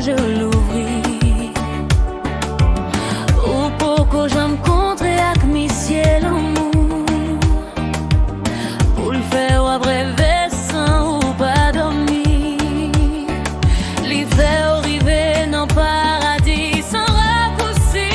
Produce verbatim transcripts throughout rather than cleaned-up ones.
Je louvri. Ou poko janm kontre ak misye lanmou. Pou l fè w ap reve san ou pa dòmi. Li fè w rive nan paradi san rakousi.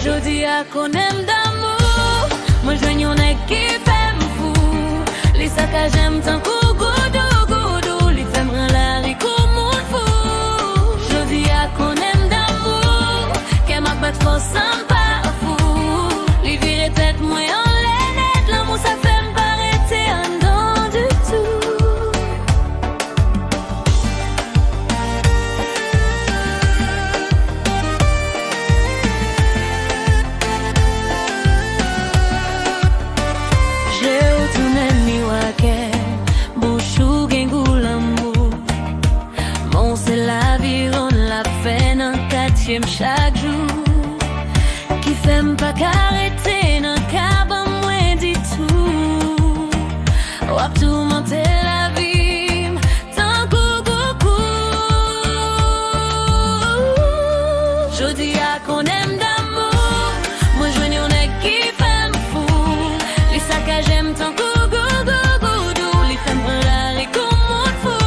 Jodi a konnen m damou. Mwen jwenn yon nèg ki fè m fou. Li sakaje m tankou goudou, goudou. Li fè m pran lari kou moun fou. Jodi a konnen m damou. Kè m ap bat fò san m pa fou. Li vire tèt mwen anlè nèt. Lanmou sa fè m pa rete anndan ditou. Je w tounen miwa kè m, bouch ou gen gou lanmou. Men w se laviwonn l ap fè nan katye m chak jou. Ki fè m pa ka rete nan kabann mwen ditou. W ap toumante lavi m tankou koukou. Jodi a konnen m damou. Mwen jwenn yon nèg ki fè m fou. Li sakaje m tankou goudou, goudou. Li fè m pran lari kou moun fou.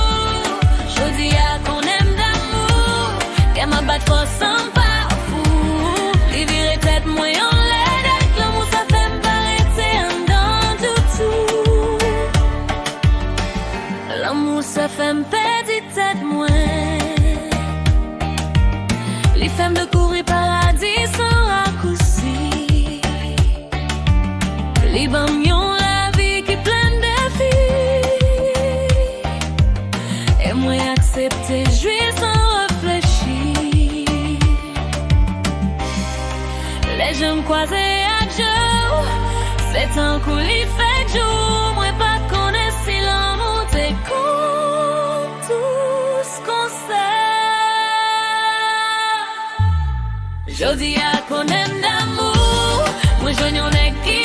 Jodi a konnen m damou. Kè m ap bat fò san m pa fou. Li vire tèt mwen anlè nèt. Lanmou sa fè m pa rete anndan ditou. Lanmou sa fè m pèdi tèt mwen. Li fè m dekouvri paradi san rakousi. Li ban m yon lavi ki plen defi. E mwen aksepte jwi san reflechi. Lè je m kwaze ak je w, se tankou li fèk jou. Mwen pa t konnen si lanmou te konn dous konsa. Jodi a konnen m damou. Mwen jwenn yon nèg ki